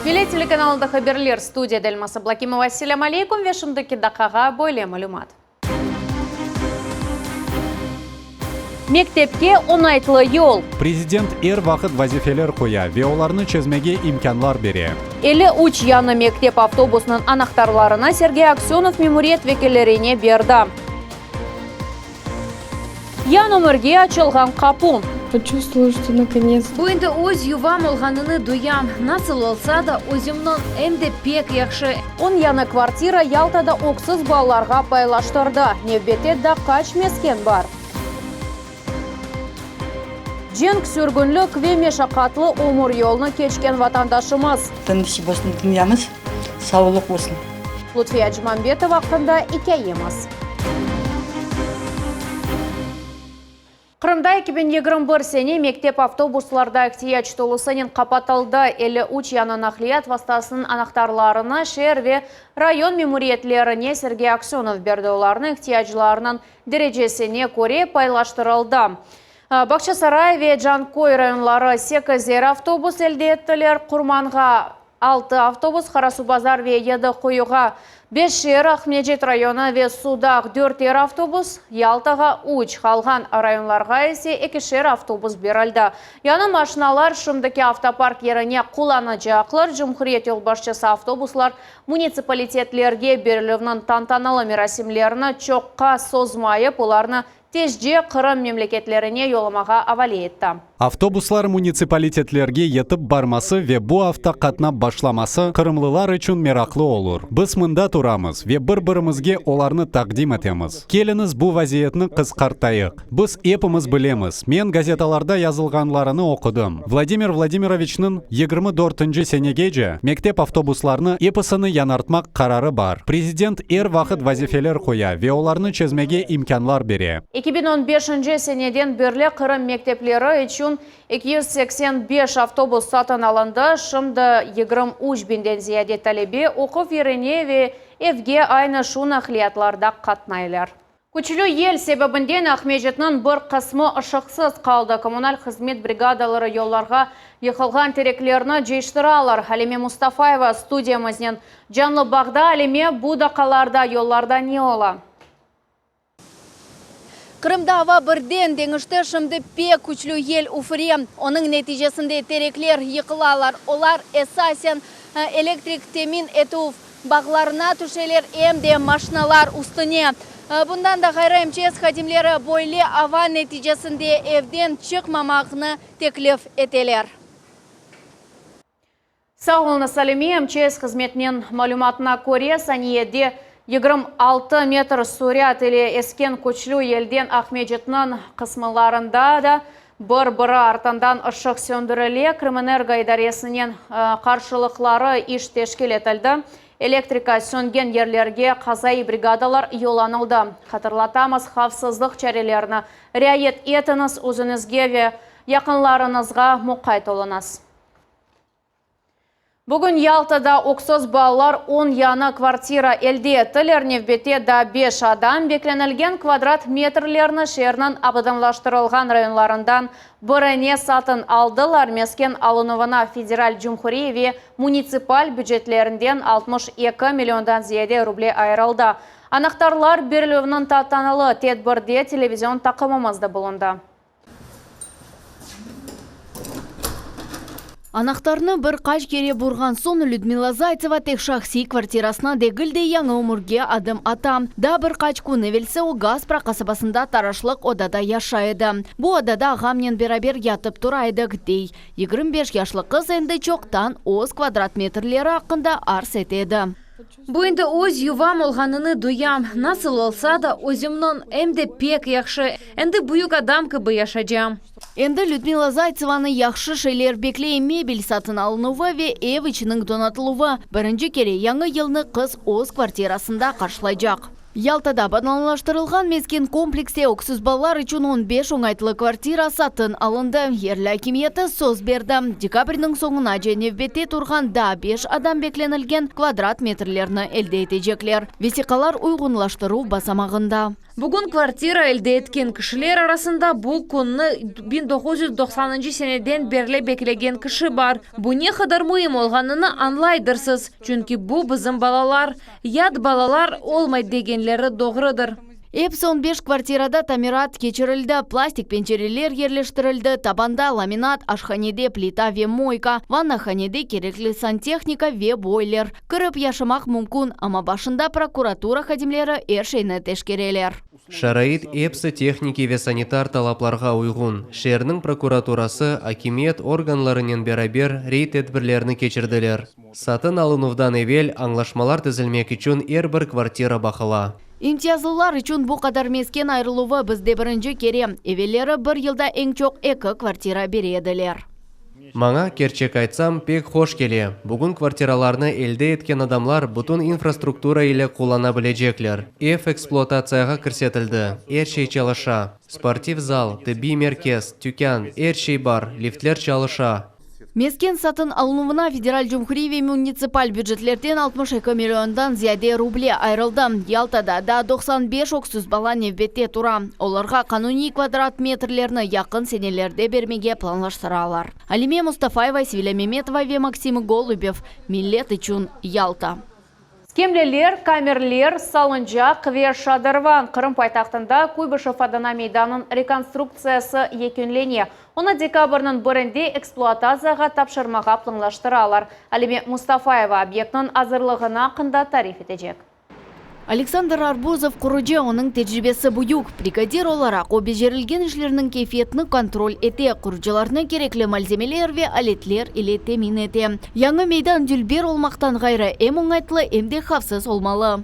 Millet telekanalında haberler, studiyada Elmaz Ablakimova. Selâm aleykum ve şimdiki daqqağa böyle malümat. Mektepke oñaytlı yol. Prezident er vaqıt vazifeler qoya ve olarnı çezmege imkânlar bere. 53 yañı mektep avtobusınıñ anahtarlarını Sergey Aksönov memuriyet vekillerine berdi. Yañı ömürge açılğan qapu. Počuvstvovala, çto nakonets. Bu endi öz yuvam olğanını duyam. Nasıl olsa da, özümniñ, em de pek yahşı. On yañı kvartira Yaltada öksüz balalarğa paylaştırdı. Nevbette daa qaç mesken bar? Cenk, sürgünlik ve meşaqatlı ömür yolunı keçken vatandaşımız. Tınç bolsun dünyamız, savlıq bolsun. Lutfiye Acimambetova aqqında ikâyemiz. Qırımda 2021 sene mektep avtobuslarda ihtiyac tolusınen qapatıldı. 53 yañı naqliyat vastasınıñ anahtarlarını şeer ve rayon memuriyetlerine Sergey Aksönov berdi, olarnı ihtiyaclarınıñ derecesine köre paylaştırıldı. Bağçasaray ve Canköy rayonları sekizer avtobus elde ettiler, Qurmanğa altı avtobus, Qarasuvbazar ve Yedi Quyuğa beşer, Aqmescit rayonı ve Sudaq dörter avtobus, Yaltağa üç, qalğan rayonlarğa ise ekişer avtobus berildi. Yañı maşinalar şimdiki avtopark yerine qullanacaqlar. Cumhuriyet yolbaşçısı avtobuslar munitsipalitetlerge berilüvniñ tantanalı merasimlerini çoqqa sozmayıp, olarnı Tezce Qırım memleketlerine yollamağa avale etti. Avtobuslar munitsipalitetlerge yetip barması ve bu afta qatnap başlaması qırımlılar içün meraqlı olur. Biz mında turamız ve bir-birimizge olarnı taqdim etemiz. Keliñiz bu vaziyetni qısqartayıq. Biz epimiz bilemiz, men gazetalarda yazılğanlarını oqudım, Vladimir Vladimiroviçniñ 24-nci senegece mektep avtobuslarnı episini yañartmaq qararı bar. Prezident er vaqıt vazifeler qoya ve olarnı çezmege imkânlar bere. 2015-nci seneden berli Qırım mektepleri içün 285 avtobus satın alındı. Şimdi 23 biñden ziyade talebe oquv yerine ve evge aynı şu naqliyatlarda qatnaylar. Küçlü yel sebebinden Aqmescitniñ bir qısmı ışıqsız qaldı. Kommunal hızmet brigadaları yollarğa yıqılğan tereklerni cıyıştıralar. Alime Mustafayeva studiyamıznen canlı bağda. Alime, bu daqqalarda yollarda ne ola? Qırımda ava birden deñişti, şimdi pek küçlü yel üfüre. Onıñ neticesinde terekler yıqılalar. Olar esasen elektrik temin etüv bağlarına tüşeler, em de maşinalar üstüne. Bundan da ğayrı, MÇS hadimleri böyle ava neticesinde evden çıqmamaqnı teklif eteler. Sağ oluñız, Alime. MÇS hızmetiniñ malümatına köre, saniyede 26 metr sürat ile esken küçlü yelden Aqmescitniñ qısmılarında da Bir-biri artından ışıq söndürile, Krımenergo idaresinen qarşılıqları iş teşkil etildi, elektrika söngen yerlerge qazaiy brigadalar yollanıldı. Hatırlatamız, havfsızlıq çarelerini riayet etiñiz, özüñizge ve yaqınlarıñızğa muqayt oluñız. Bugün Yaltada öksüz balalar on yañı kvartira elde ettiler, nevbette daa beş adam beklenilgen kvadrat metrlerni şeerniñ abadanlaştırılğan rayonlarından birine satın aldılar. Mesken alınuvına federal, cumhuriy ve munitsipal bücetlerinden 62 milliondan ziyade ruble ayırıldı. Anahtarlar berilüviniñ tantanalı tedbirde televizion taqımımız da bulundı. Anahtarnı bir qaç kere burğan soñ, Lüdmila Zaytseva tek şahsiy kvartirasına degil de, yañı ömürge adım ata. Daa bir qaç kün evelsi o, Gaspra qasabasında taraşlıq odada yaşay edi. Bu odada ağamnen beraber yatıp tura edik, dey. 25 yaşlı qız endi çoqtan öz kvadrat metrleri aqqında arz ete edi. Bu endi öz yuvam olğanını duyam. Nasıl olsa da, özümniñ, em de pek yahşı. Endi büyük adam kibi yaşacam. Endi Lüdmila Zaytsevanı yahşı şeyler bekley, mebel satın alınuvı ve ev içiniñ donatıluvı. Birinci kere Yañı yılnı qız öz kvartirasında qarşılaycaq. Yaltada abadanlaştırılğan mesken komplekste öksüz balalar içün on beş oñaytlı kvartira satın alındı. Yerli akimiyeti söz berdi, dekabrniñ soñunace nevbette turğan daa beş adam beklenilgen kvadrat metrlerni elde etecekler. Vesiqalar uyğunlaştıruv basamağında. Bugün kvartira elde etken kişiler arasında bu künni 1990 seneden berli beklegen kişi bar. Bu ne qadar müim olğanını añlaydırsız, çünki bu bizim balalar. Yat balalar olmay degenleri doğrudır. Episi 15 kvartirada tamirat keçirildi, plastik pencereler yerleştirildi, tabanda laminat, aşhanede plita ve moyka, vannahanede kerekli santehnika ve boyler. Kirip yaşamaq mümkün, amma başında prokuratura hadimleri er şeyni teşkereler. Şarait episi tehnikiy ve sanitar talaplarğa uyğun. Şeerniñ prokuraturası akimiyet organlarınen beraber reyd tedbirlerini keçirdiler. Satın alınuvdan evel añlaşmalar tizilmek içün er bir kvartira baqıla. İmtiyazlılar içün bu qadar mesken ayırıluvı bizde birinci kere. Evelleri bir yılda eñ çoq eki kvartira bere ediler. Maña, kerçek aytsam, pek hoş kele. Bugün kvartiralarnı elde etken adamlar bütün infrastruktura ile qullana bilecekler. Ev ekspluatatsiyağa kirsetildi, er şey çalışa. Sportiv zal, tibbiy merkez, tükân, er şey bar, liftler çalışa. Mesken satın alınuvına federal, cumhuriy ve munitsipal bücetlerden 62 milliondan ziyade ruble ayırıldı. Yaltada daa 95 öksüz bala nevbette tura. Olarğa qanuniy kvadrat metrlerni yaqın senelerde bermege planlaştıralar. Alime Mustafayeva, Sevilâ Memetova ve Maksim Golubev. Millet içün Yalta. Skemleler, kamerler, salıncaq ve şadırvan. Qırım paytahtında Kuybışev adına meydanıñ rekonstruktsiyası yekünlene. Onı dekabrniñ birinde ekspluatatsiyağa tapşırmağa planlaştıralar. Alime Mustafayeva obyektniñ azırlığını aqqında tarif etecek. Aleksandr Arbuzov qurucı, onıñ tecribesi büyük. Brigadir olaraq o becerilgen işlerniñ keyfiyetini kontrol ete, qurucılarnı kerekli malzemeler ve aletler ile temin ete. Yañı meydan dülber olmaqtan ğayrı, em oñaytlı, em de havfsız olmalı.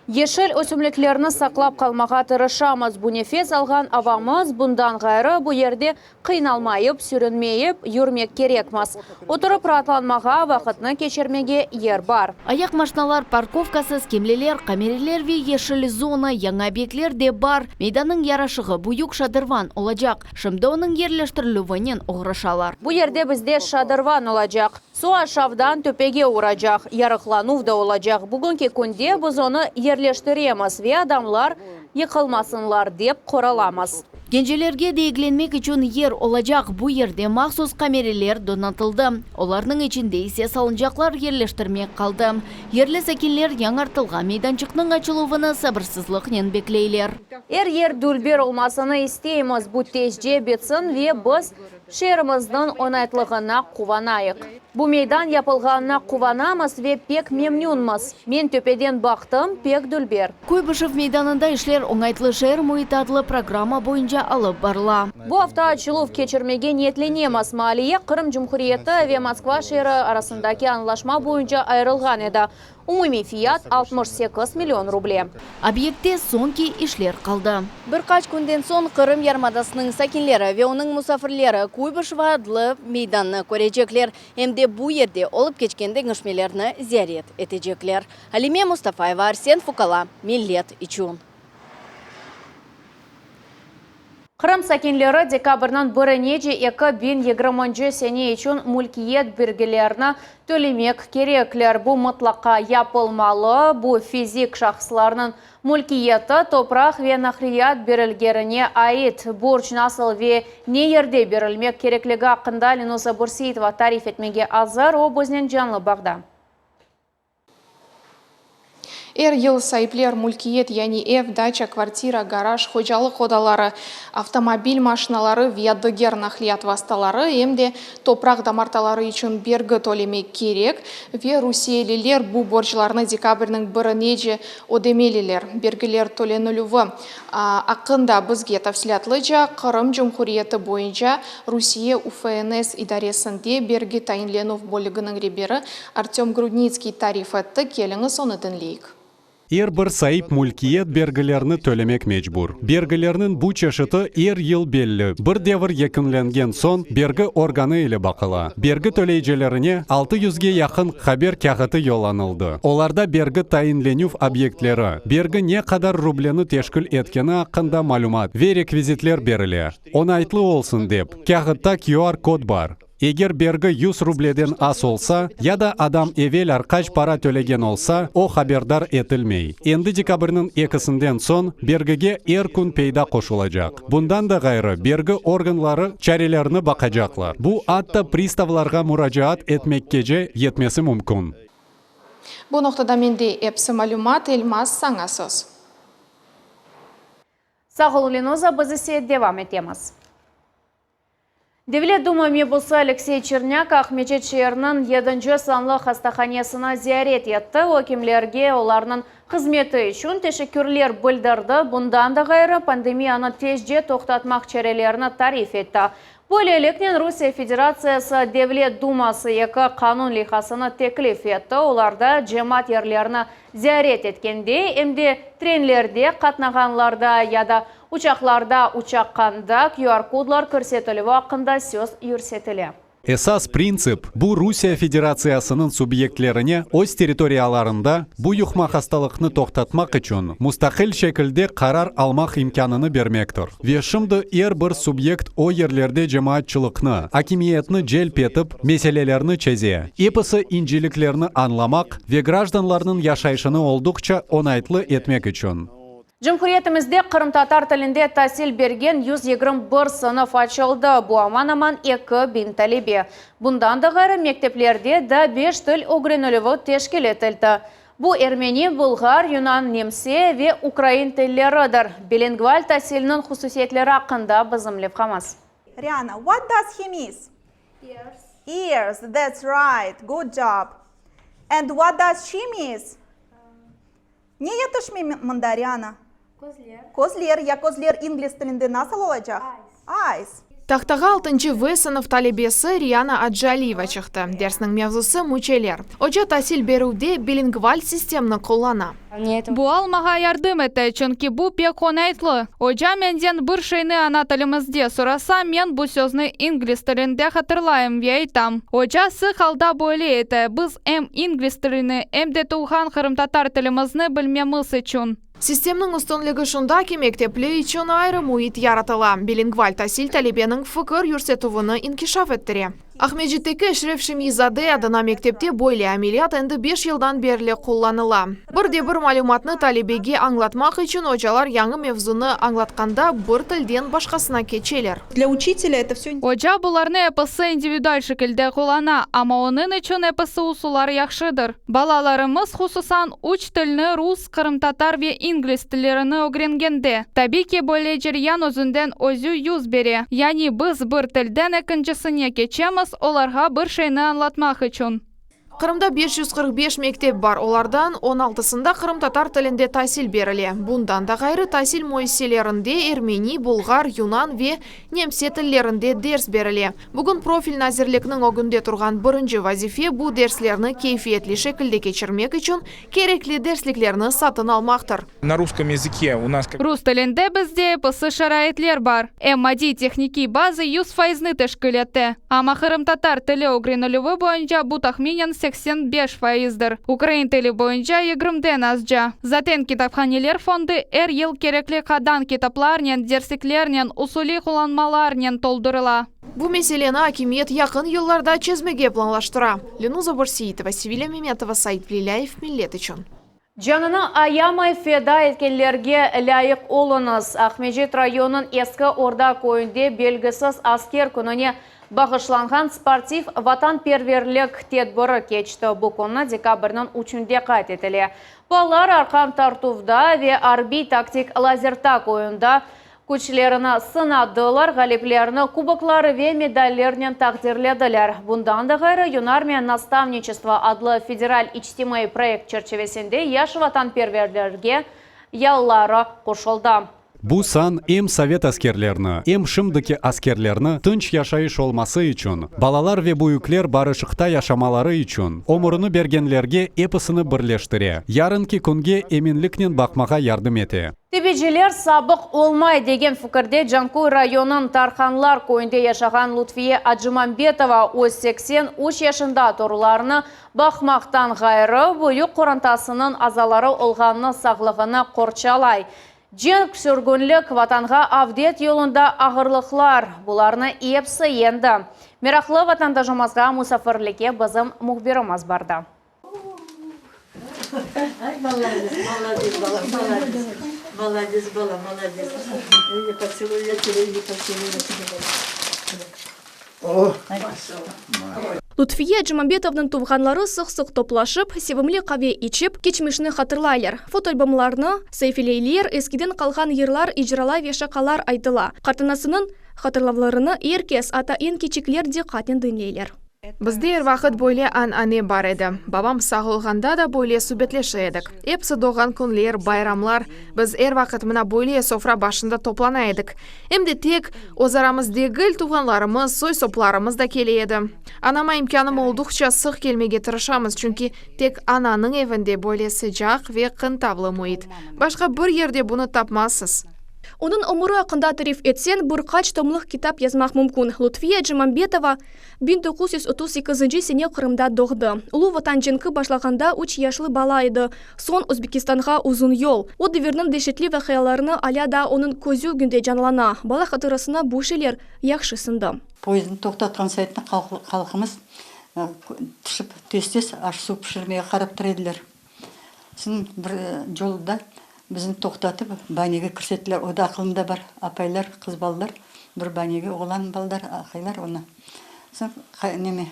Yeşil ösümliklerni saqlap qalmağa tırışamız. Bu nefes alğan avamız, bundan ğayrı, bu yerde qıynalmayıp, sürünmeyip yürmek kerekmiz. Oturıp raatlanmağa, vaqıtnı keçirmege yer bar. Ayaq maşinalar parkovkası, skemleler, kamereler ve yeşil zona, yañı obyektler de bar. Meydannıñ yaraşığı büyük şadırvan olacaq. Şimdi onıñ yerleştirilüvinen oğraşalar. Bu yerde bizde şadırvan olacaq. Suv aşağıdan töpege uracaq, yarıqlanuv da olacaq. Bugünki künde biz onı yerleştiremiz ve adamlar yıqılmasınlar dep qoralamız. Gencelerge de eglenmek içün yer olacaq. Bu yerde mahsus kamereler donatıldı. Olarnıñ içinde ise salıncaqlar yerleştirmek qaldı. Yerli sakinler yañartılğan meydançıqnıñ açıluvını sabırsızlıqnen bekleyler. Er yer dülber olmasını isteymiz. Bu tezce bitsin ve biz şeerimizniñ oñaytlığına quvanayıq. Bu meydan yapılğanına quvanamız ve pek memnünmiz. Men töpeden baqtım, pek dülber. Kuybışev meydanında işler Oñaytlı şeer müiti adlı programma boyunca alıp barıla. Bu afta açıluv keçirmege niyetlenemiz. Maliye Qırım Cumhuriyeti ve Moskva şeeri arasındaki añlaşma boyunca ayırılğan edi. Umumiy fiyat 68 million ruble. Obyektte soñki işler qaldı. Bir qaç künden soñ Qırım yarımadasınıñ sakinleri ve onıñ musafirleri Kuybışeva adlı meydannı körecekler, em de bu yerde olıp keçken deñişmelerni ziyaret etecekler. Alime Mustafayeva, Arsen Fukala, Millet içün. Qırım sakinleri dekabrniñ birinece 2020 sene içün mülkiyet bergilerini tölemek kerekler. Bu mıtlaqa yapılmalı. Bu fizik şahıslarnıñ mülkiyeti, topraq ve naqliyat berilgerine ait. Borc nasıl ve ne yerde berilmek kerekligi aqqında Lenuza Bürseitova tarif etmege azır. O biznen canlı bağda. Er yıl saipler mülkiyet, yani ev, daça, kvartira, garaj, hocalıq odaları, avtomobil maşinaları ve diger naqliyat vastaları, em de topraq damartaları içün bergi tölemek kerek ve rusiyeliler bu borclarnı dekabrniñ birinece ödemeliler. Bergiler tölenilüvi aqqında bizge tafsilâtlıca Qırım Cumhuriyeti boyunca Rusiye UFNS idaresinde bergi tayinlenüv bölüginiñ reberi Artöm Grudnitskiy tarif etti. Keliñiz, onı diñleyik. Er bir saip mülkiyet bergilerni tölemek mecbur. Bergilerniñ bu çeşiti er yıl belli bir devir yekünlengen soñ bergi organı ile baqıla. Bergi töleyicilerine altı yüzge yaqın haber kâğıtı yollanıldı, olarda bergi tayinlenüv obyektleri, bergi ne qadar rubleni teşkil etkeni aqqında malümat ve rekvizitler berile. Oñaytlı olsun dep, kâğıtta QR-kod bar. Eger bergi yüz rubleden az olsa, ya da adam evel arqaç para tölegen olsa, o haberdar etilmey. Endi dekabrniñ ekisinden soñ bergige er kün peyda qoşulacaq. Bundan da ğayrı, bergi organları çarelerni baqacaqlar. Bu atta pristavlarğa muracaat etmekkece yetmesi mümkün. Bu noqtada mende episi malümat, Elmaz, saña söz. Sağ ol, Lenuza, biz ise devam etemiz. Devlet Duma mebusı Aleksey Çernâk Aqmeçet şeeriniñ yedinci sanlı hastahanesini ziyaret etti, ekimlerge olarnıñ hızmeti içün teşekkürler bildirdi, bundan da ğayrı, pandemiyanı tezce toqtatmaq çarelerini tarif etti. Böyleliknen, Rusiye Federatsiyası Devlet Duması eki qanun leyhasını teklif etti, olarda cemaat yerlerini ziyaret etkende, em de trenlerde qatnağanlarda ya da Uçaqlarda uçaqqanda QR-kodlar kirsetilüvi aqqında söz yürsetile. Esas printsip, bu Rusiye Federatsiyasınıñ subyektlerine öz territoriyalarında bu yuqma hastalıqnı toqtatmaq içün mustaqil şekilde qarar almaq imkânını bermektir. Ve şimdi er bir subyekt o yerlerde cemaatçılıqnı, akimiyetni celp etip, meselelerni çeze. Episi inceliklerni añlamaq ve grajdanlarnıñ yaşayışını olduqça oñaytlı etmek içün. Cumhuriyetimizde qırımtatar tilinde tasil bergen 121 sınıf açıldı, bu aman-aman 2000 talebe. Bundan da ğayrı, mekteplerde daa beş til ögrenilüvi teşkil etildi. Bu ermeni, bulğar, yunan, nemse ve ukrain tilleridir. Bilingval tasilniñ hususiyetleri aqqında bizim levhamız. Riana, what does he miss? Ears. Ears, that's right, good job. And what does she miss? Ne yetişmey mında, Riana? Közler. Közler, ya közler ingliz tilinde nasıl olacaq? Eyes. Eyes. Tahtağa altıncı V sınıf talebesi Riana Acıaliyeva çıqtı. Dersniñ mevzusı, müçeler. Oca tasil berüvde bilingval sistemni qullana. Bu al maña yardım ete, çünki bu pek oñaytlı. Oca menden bir şeyni ana tilimizde sorasa, men bu sözni ingliz tilinde hatırlayım ve aytam. Oca sıq alda böyle ete, biz em ingliz tilini, em de tuvğan qırımtatar tilimizni bilmemiz içün. Sistemniñ üstünligi şunda ki, mektepli içün ayrı müit yaratıla, bilingval tasil talebeniñ fikir yürsetüvini inkişaf ettire. Aqmescitteki Eşref Şemi-zade adına mektepte böyle ameliyat endi beş yıldan berli qullanıla. Bir de bir malümatnı talebege añlatmaq içün ocalar yañı mevzunı añlatqanda bir tilden başqasına keçeler. Dlâ uçitelâ eto vsö. Oca bularnı episi individual şekilde qullana, amma onıñ içün episi usullar yahşıdır. Balalarımız, hususan, üç tilni, rus, qırımtatar ve ingliz tillerini ögrengende, tabiy ki, böyle ceryan özünden özü yüz bere, yani biz bir tilden ekincisine keçemiz, olarğa bir şeyni añlatmaq içün. Qırımda 545 mektep bar, olardan on altısında qırımtatar tilinde tasil berile. Bundan da ğayrı, tasil müessiselerinde ermeni, bulğar, yunan ve nemse tillerinde ders berile. Bugün profil nazirlikniñ ögünde turğan birinci vazife, bu derslerni keyfiyetli şekilde keçirmek içün kerekli dersliklerni satın almaqtır. Na ruskom yazıke u nas kak. Rus tilinde bizde episi şaraitler bar. Em maddiy-tehnikiy baza yüz faizni teşkil ete. Amma qırımtatar tili ögrenilüvi boyunca bu tahminen 85 faizdir. Ukrain tili boyunca yigirmiden azca. Zaten kitaphaneler fondı er yıl kerekli qadan kitaplarnen, dersliklernen, usuliy qullanmalarnen toldurıla. Bu meseleni akimiyet yaqın yıllarda çezmege planlaştıra. Lenuza Börseitova, Sevilâ Memetova, Sait Velilâyev, Millet içün. Canını ayamay feda etkenlerge lâyıq oluñız! Aqmescit rayonınıñ Eski Orda köyünde belgisiz asker kününe bağışlanğan sportiv vatanperverlik tedbiri keçti. Bu künni dekabrniñ üçünde qayd etile. Balalar arqan tartuvda ve arbiy-taktik lazertag oyunda Küçlerini sınadılar, ğaliplerni kuboklar ve medallernen taqdirlediler. Bundan da ğayrı, Yunarmiya nastavniçestvo adlı federal içtimaiy proyekt çerçivesinde yaş vatanperverlerge yalları qoşuldı. Bu san em sovet askerlerini, em şimdiki askerlerni tınç yaşayış olması içün, balalar ve büyükler barışıqta yaşamaları içün ömürini bergenlerge episini birleştire, yarınki künge eminliknen baqmağa yardım ete. Tibiciler sabıq olmay degen fikirde Canköy rayonınıñ Tarhanlar köyünde yaşağan Lutfiye Acımambetova öz 83 yaşında torunlarını baqmaqtan ğayrı, büyük qorantasınıñ azaları olğanını sağlığını qorçalay. Cenk, sürgünlik, Vatanğa avdet yolunda ağırlıqlar, bularnı episi yeñdi. Meraqlı vatandaşımızğa musafirlikke bizim mühbirimiz bardı. Lutfiye Acımambetovnıñ tuvğanları sıq-sıq toplaşıp, sevimli qave içip, keçmişni hatırlaylar, fotoalbomlarnı saifeleyler, eskiden qalğan yırlar icralay ve şaqalar aytıla. Qartanasınıñ hatırlavlarını er kes, atta eñ kiçikler diqqatnen diñleyler. Bizde er vaqıt böyle an-ane bar edi. Babam sağ olğanda da böyle subetleşe edik. Episi doğğan künler, bayramlar, biz er vaqıt mına böyle sofra başında toplana edik. Em de tek özaramız degil, tuvğanlarımız, soy-soplarımız da kele edi. Anama imkânım olduqça sıq kelmege tırışamız, çünki tek ananıñ evinde böyle sıcaq ve qıntavlı müit. Başqa bir yerde bunı tapmazsız. Onıñ ömüri aqqında tarif etseñ, bir qaç tomlıq kitap yazmaq mümkün. Lutfiye Acımambetova 1938 sene Qırımda doğdı. Ulu Vatan cenki başlağanda üç yaşlı bala edi. Soñ Özbekistanğa uzun yol. O devirniñ deşetli vaqialarını alâ daa onıñ közü ögünde canlana. Bala hatırasına bu şeyler yahşı siñdi. Poyezdni toqtatqan saytına halqımız tüşip tez-tez aş-suv pişirmege qarap tura ediler. Soñ bir yolda bizni toqtatıp banege kirsettiler. O da aqılımda bar, apaylar, qız balalar bir banege, oğlan balalar, aqaylar onı. Soñ neme,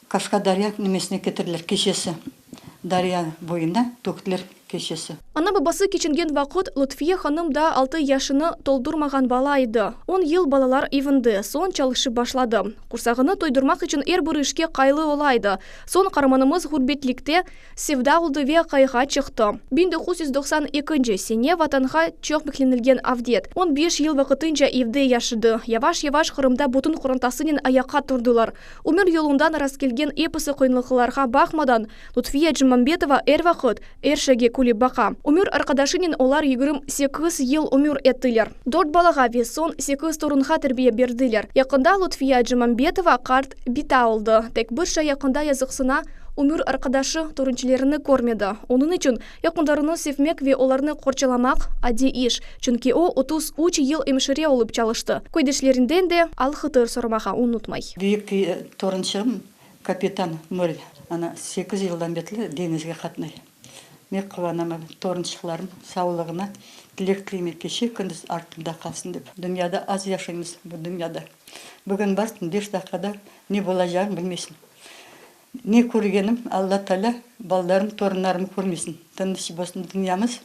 Kaşkadarya nemesine ketirdiler, keçesi. Darya boyunda töktüler keçesi. Ana-babası keçingen vaqıt Lutfiye hanım daa altı yaşını toldurmağan bala edi. On yıl balalar evinde, soñ çalışıp başladı. Qursağını toydurmaq içün er bir işke qaylı ola edi. Soñ qaramanımız ğurbetlikte sevda oldı ve aqayğa çıqtı. 1990 ekinci sene Vatanğa çoq beklenilgen avdet. On beş yıl vaqtınca evde yaşadı. Yavaş-yavaş Qırımda bütün qorantasınen ayaqqa turdılar. Ömür yolundan rastkelgen episi qıyınlıqlarğa baqmadan, Lutfiye Acımambetova er vaqıt, er şeyge külip baqa. Ömür arqadaşınen olar 28 yıl ömür ettiler. Dört balağa ve soñ sekiz torunğa terbiye berdiler. Yaqında Lutfiye Acımambetova qart bita oldı. Tek bir şey yaqında yazıqsına, ömür arqadaşı torunçilerini körmedi. Onıñ içün yaqınlarını sevmek ve olarnı qorçalamaq adiy iş, çünki o, 33 yıl emşire olıp çalıştı. Köydeşlerinden de al-hatır soramağa unutmay. Büyük torunçığım kapitan Mörl, ana, sekiz yıldan berli deñizge qatnay. Men quvanam, torunçıqlarım savlığına tilek tileymen, keşe-kündüz artımda qalsın dep. Dünyada az yaşaymız, bu dünyada. Bugün barsın, beş daqqada ne bolacağın bilmeysiñ. Ne körgenim, Alla Taalâ balalarım, torunlarım körmesin. Tınış bolsun dünyamız.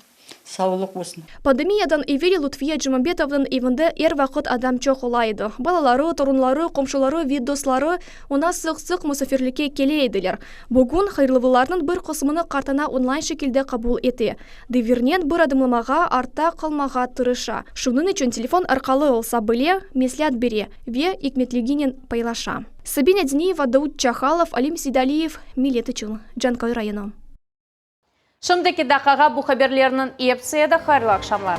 Savlıq olsun. Pandemiyadan evel Lutfiye Acımambetovnıñ evinde er vaqıt adam çoq ola edi. Balaları, torunları, qomşuları ve dostları oña sıq-sıq musafirlikke kele ediler. Bugün hayırlıvlarnıñ bir qısmını qartana onlayn şekilde qabul ete. Devirnen bir adımlamağa, artta qalmağa tırışa. Şunıñ içün telefon arqalı olsa bile, mesleat bere ve ikmetliginen paylaşa. Sabina Diniyeva, Daud Çahalov, Alim Seydaliyev, Millet içün, Canköy rayonı. Şimdiki daqqağa bu haberlerniñ episi edi, hayırlı aqşamlar.